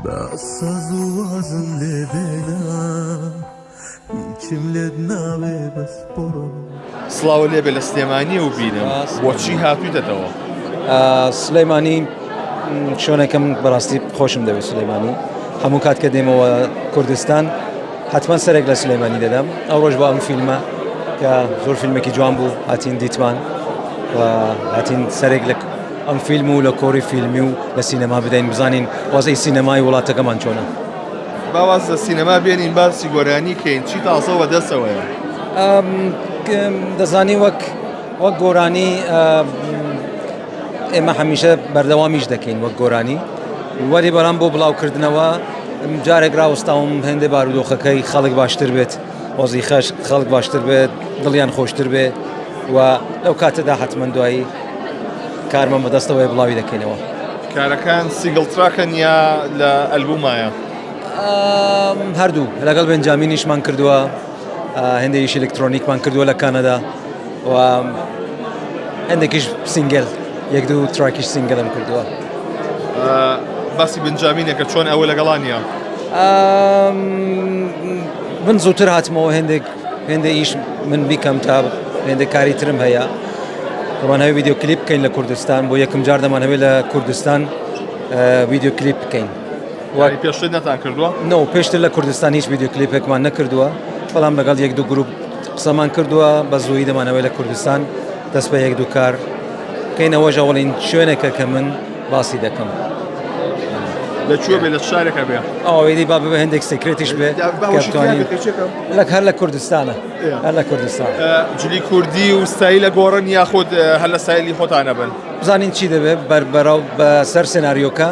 بەسە زوو وازم لێ بێنە هیچم لێت ناوێ بەس بڕۆ. سڵاوت لێبێ لە سلێمانیەوە بینم بۆچی هاتوویتەتەوە؟ سلەیمانی شوێنێکم بەڕاستی خۆشم دەوێت سلەیمانی هەموو کات کە دێمەوە کوردستان حتمما سەرێک لە سلەیمانی دەدەم ئەو ڕۆژ بۆ ئەم فیلمە کە زۆر فیلمێکی جوان بوو هاتین دیتمان و هاتین سەرێک لە ئەم فیلم و لە کۆری فیلمی و لە سینەما بدەین بزانین وەزعی سینەمای وڵاتەکەمان چۆنە. با واز لە سینەما بێنین باسی گۆرانی کەین چی تازە وەدەسەوەیە؟ دەزانی وەک وەک گۆرانی ئێمە هەمیشە بەردەوامیش دەکەین وەک گۆرانی وەلی بەڵام بۆ بڵاوکردنەوە جارێک ڕاوەستاوم هێندێ بارودۆخەکەی خەڵک باشتر بێت وەزی خەش خەڵک باشتر بێت دڵیان خۆشتر بێت و لەو کاتەدا حتمما دوایی کارمان بەدەستەوەی بڵاوی دەکەینەوە. کارەکان single track ن یا لە ئەلبومایە؟ هەردوو لەگەڵ بنجامینیشمان کردووە هەندێکیش ئەلکترۆنیکمان کردووە لە کانەدا و هەندێکیش single یەک دوو track یش single م کردووە. باسی بنجامینەکە چۆن ئەوە لەگەڵانە؟ من زووتر هاتمەوە هێندێک هێندێ ئیش من بیکەم تا هێندێک کاری ترم هەیە دەمانهەوێ ڤیدیۆ کلیپ بکەین لە کوردستان بۆ یەکەم جار دەمانهەوێ لە کوردستان ڤیدیۆ کلیپ بکەین وای پێشتر نەتان کردووە؟ نۆ پێشتر لە کوردستان هیچ ڤیدیۆ کلیپێکمان نەکردووە بەڵام لەگەڵ یەک دوو گروپ قسەمان کردووە بە زوویی دەمانەوەی لە کوردستان دەست بە یەک دوو کار بکەین ئەوەش ئەوەڵین شوێنێکە کە من باسی دەکەم. لە کوێ بێ لە شارێکە بێ؟ ئەوەی با ببێ هەندێک secret یش بێ لە هەر لە کوردستانە هەر لە کوردستان. جلی کوردی و ستایلە گۆڕن یاخود هەر لە ستایلی خۆتانە بن؟ بزانین چی دەبێ بەربەرەو بەسەر سناریۆکە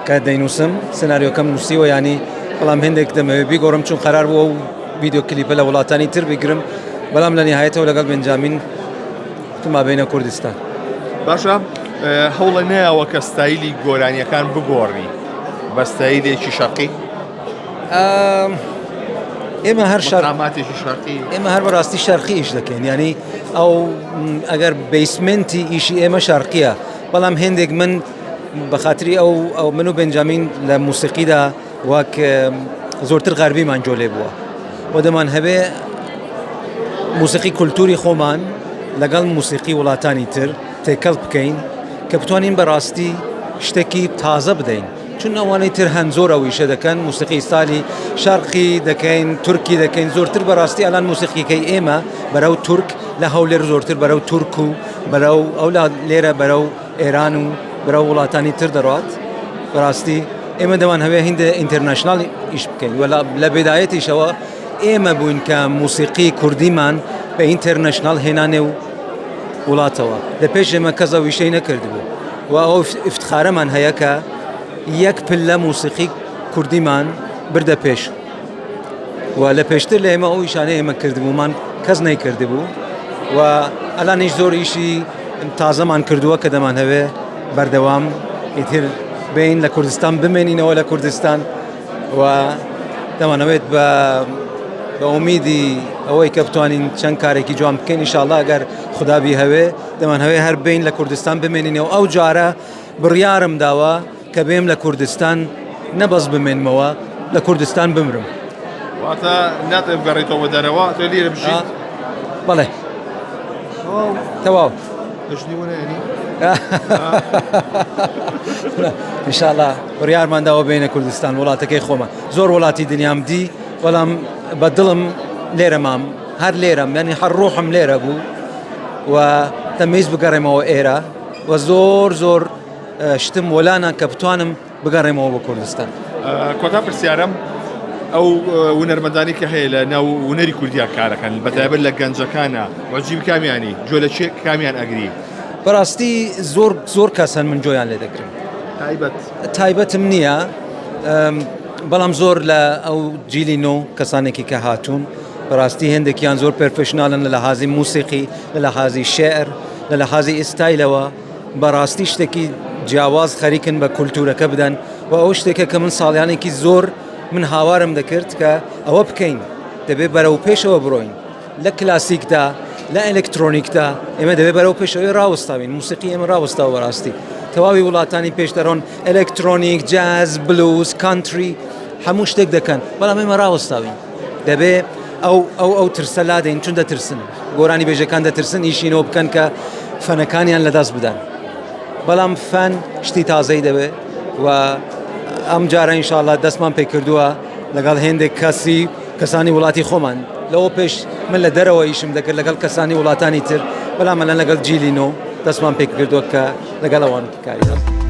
کە دەینووسم سناریۆکەم نووسیوە ینی بەڵام هندێک دەمەوێت بیگۆڕم چون قرار بووە و ڤیدیۆ کلیپە لە وڵاتانی تر بگرم بەڵام لە نهایەتەوە لەگەڵ بنجامین تما بینە کوردستان. باشە هەوڵە نایەوە کە ستایلی گۆرانیەکان بگۆڕی بە ستایلێکی شەرقی؟ ئێمە هەر شەراماتێکی شەرقی ئێمە هەر بەڕاستی شەرقی ئیش دەکەین ینی ئەو ئەگەر basement ی ئیشی ئێمە شەرقیە بەڵام هێندێک من بەخاتری ئەو ئەو من و بنجامین لە موسیقیدا وەک زۆرتر غەربیمان جۆ لێ بووە و دەمان هەبێ موسیقی کولتوری خۆمان لەگەڵ موسیقی وڵاتانی تر تێکەڵ بکەین کە بتوانین بەڕاستی شتێکی تازە بدەین چون ئەوانەی تر هەن زۆر ئەو ئیشە دەکەن موسیقی ستایلی شەرقی دەکەین تورکی دەکەین زۆرتر بەڕاستی ئەلان موسیقیەکەی ئێمە بەرەو تورک لە هەولێر زۆرتر بەرەو تورک و بەرەو ئەو لێرە بەرەو ئێران و بەرەو وڵاتانی تر دەڕات بەڕاستی ئێمە دەمان هەوێ هیندە international ئیش بکەین وە لە بێدایەتیشەوە ئێمە بووین کە موسیقی کوردیمان بە international هێنانێ و وڵاتەوە لە پێش ئێمە کەس ئەو ئیشەی نەکردبوو و ئەو ئیفتخارەمان هەیە کە یەک پلە موسیقی کوردیمان بردە پێش و لە پێشتر لە ئێمە ئەو ئیشانە ئێمە کردبوومان کەس نەیکردبوو و ئەلانیش زۆر ئیشی تازەمان کردووە کە دەمانهەوێ بەردەوام ئیتر بین لە کوردستان بمێنینەوە لە کوردستان و دەمانەوێت بە بە ئومیدی ئەوەی کە بتوانین چەند کارێکی جوان بکەین ئینشاءاللە ئەگەر خودا بیهەوێ دەمانهەوێ هەر بین لە کوردستان بمێنینەوە ئەو جارە بڕیارم داوە کە بێم لە کوردستان نەبەس بمێنمەوە لە کوردستان بمرم. واتە ناتەوێت بگەڕێیتەوە دەرەوە تۆ لێرە بژیت؟ بەڵێ تەواو. ئینشاءاللە بڕیارمان داوە بێینە کوردستان وڵاتەکەی خۆمان زۆر وڵاتی دنیام دی بەڵام بە دڵم لێرە مام هەر لێرەم یعنی هەر ڕۆحم لێرە بوو و دەمەویست بگەڕێمەوە ئێرە و زۆر زۆر شتم وەلانە کە بتوانم بگەڕێمەوە بۆ کوردستان. کۆتا پرسیارم ئەو هونەرمەندانی کە هەیە لە ناو هونەری کوردیا کارەکەن بەتایبەت لە گەنجەکانە وەجیب کامیانی گوێ لە چێ کامیان ئەگری؟ بەڕاستی زۆر زۆر کەس هەن من جۆیان لێ دەگرم تایبەت تایبەتم نییە بەڵام زۆر لە ئەو جیلی نۆ کەسانێکی کە هاتوون بەڕاستی هێندێکیان زۆر professional ن لە لەحازی موسیقی لە لەحازی شعر لە لەحازی ئیستایلەوە بەڕاستی شتێکی جیاواز خەریکن بە کولتوورەکە بدەن و ئەو شتێکە کە من ساڵیانێکی زۆر من هاوارم دەکرد کە ئەوە بکەین دەبێت بەرەو پێشەوە بڕۆین لە کلاسیکدا لە ئەلکترۆنیکدا ئێمە دەبێت بەرەو پێشەوەی ڕاوەستاوین موسیقی ئێمە ڕاوەستاوە بەڕاستی. تەواوی وڵاتانی پێش دەڕۆن، ئەلکترۆنیک، جاز، بلوز، country، هەموو شتێک دەکەن، بەڵام ئێمە ڕاوەستاوین. دەبێ ئەو ئەو ئەو ترسە لادەین، چون دەترسن، گۆرانی بێژەکان دەترسن ئیشینەوە بکەن کە فەنەکانیان لەدەست بدەن. بەڵام فەن شتی تازەی دەوێ و ئەم جارە ئینشاءاللە دەستمان پێکردووە لەگەڵ هێندێک کەسی کەسانی وڵاتی خۆمان. لەوە پێش من لە دەرەوە ئیشم دەکرد لەگەڵ کەسانی وڵاتانی تر، بەڵام ئەلان لەگەڵ جیلی نۆ دەستمان پێکردووە کە لەگەڵ ئەوان کاری دەکەم.